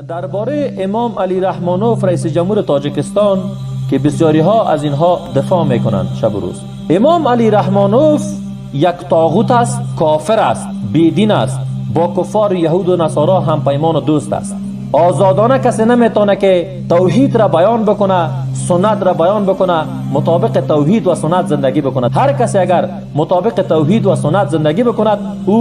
Дар бораи Имом Алӣ Раҳмонов, раиси ҷумҳури Тоҷикистон, ки бисёриҳо аз инҳо дифоъ мекунанд шабу рӯз. Имом Алӣ Раҳмонов як тоғут аст, кофир аст, бедин аст, бо куффор, яҳуду насоро ҳампаймону дӯст аст. Озодона касе наметавонад, ки тавҳид ра баён бикунад, суннат ра баён бикунад, мутобиқи тавҳид ва суннат зиндагӣ бикунад. Ҳар касе агар мутобиқи тавҳид ва суннат зиндагӣ бикунад, ӯ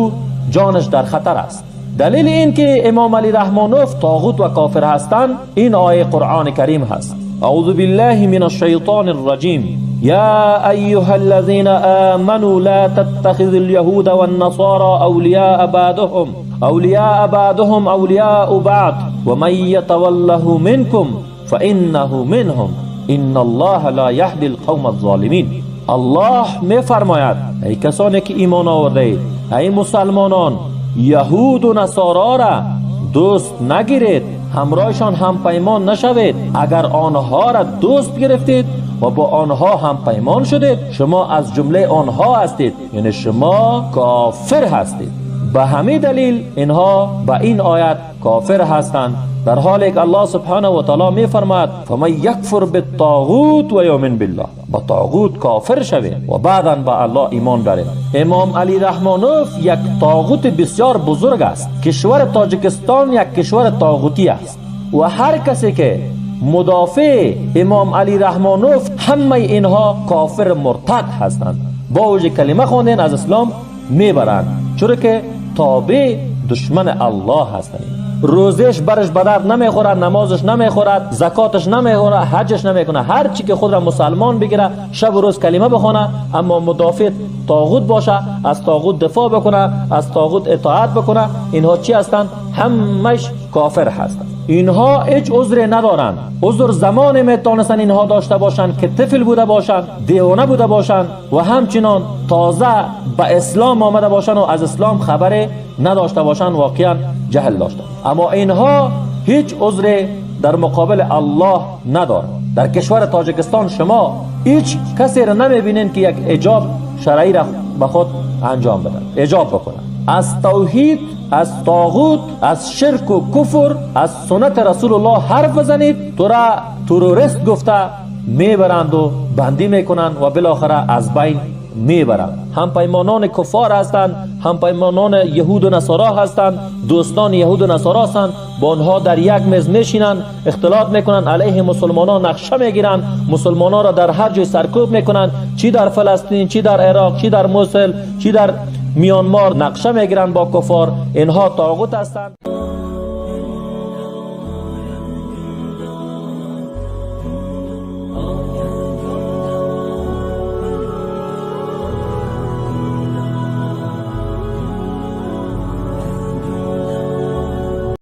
ҷонаш дар хатар аст. Далели ин ки Имом Алӣ Раҳмонов тоғут ва кофир ҳастанд, ин ояи Қуръони Карим ҳаст. Аъузу биллаҳи минаш шайтонир раҷим. Я айюҳаллазина аману ла таттахизул яҳуда ван-насора авлияа баъдуҳум авлияа баъдуҳум авлияу баъд ва ман ятаваллаҳу минкум фаиннаҳу минҳум инналлоҳа ла яҳдил қавмаз золимин. Аллоҳ мефармояд: эй касоне ки имон овардаед, эй мусалмонон, яҳуду насорора дӯст нагиред, ҳамроҳшон ҳампаймон нашавед. Агар онҳоро дӯст гирифтед ва бо онҳо ҳампаймон шудед, шумо аз ҷумлаи онҳо ҳастед, яъне шумо кофир ҳастед. Ба ҳамин далел инҳо ба ин оят кофир ҳастанд, дар ҳоле ки Аллоҳ субҳонаҳу ва таъоло мефармояд: фаман якфур биттоғут ва юъмин биллоҳ. Ба тоғут кофир шавед ва баъдан ба Аллоҳ имон баред. Имом Алӣ Раҳмонов як тоғути бисёр бузург аст. Кишвари Тоҷикистон як кишвари тоғутӣ аст ва ҳар касе ки мудофеи Имом Алӣ Раҳмонов, ҳамаи инҳо кофир муртад ҳастанд. Бо вуҷуди калима хонден, аз ислом мебаранд, чуро ки тобеи душмани Аллоҳ ҳастанд. Рӯзеш бараш ба дард намехӯрад, намозаш намехӯрад, закоташ намехӯрад, ҳаҷаш намекунад. Ҳар чи ки худро мусалмон бигирад, шабу рӯз калима бихонад, аммо мудофеъ тоғут боша, аз тоғут дифоъ бикунад, аз тоғут итоат бикунад, инҳо чӣ ҳастанд? Ҳамаш кофир ҳастанд. Инҳо ҳеҷ узре надоранд. Узр замоне метавонистанд инҳо дошта бошанд, ки тифл буда бошанд, девона буда бошанд ва ҳамчунон тоза ба ислом омада бошанд ва аз ислом хабаре надошта бошанд, воқеан ҷаҳл доштанд. Аммо инҳо ҳеҷ узре дар муқобили Аллоҳ надоранд. Дар кишвари Тоҷикистон шумо ҳеҷ касеро намебинед, ки як ҳиҷоб шаръиро ба худ анҷом бидад, ҳиҷоб бикунад. Аз тавҳид, аз тоғут, аз ширку куфр, аз суннати Расулуллоҳ ҳарф бизанед, тура террорист гуфта мебаранду бандӣ мекунанд ва билохира аз байн мебаранд. Ҳампаймонони куффор ҳастанд, ҳампаймонони яҳуду насоро ҳастанд, дӯстони яҳуду насоро ҳастанд. Бо онҳо дар як мез мешинанд, ихтилот мекунанд, алайҳи мусулмонон нақша мегиранд, мусулмононро дар ҳар ҷой саркӯб мекунанд, чӣ дар Фаластин, чӣ дар Ироқ, чӣ дар Мусул, чӣ дар Миёнмор нақша мегиранд бо куффор. Инҳо тоғут ҳастанд.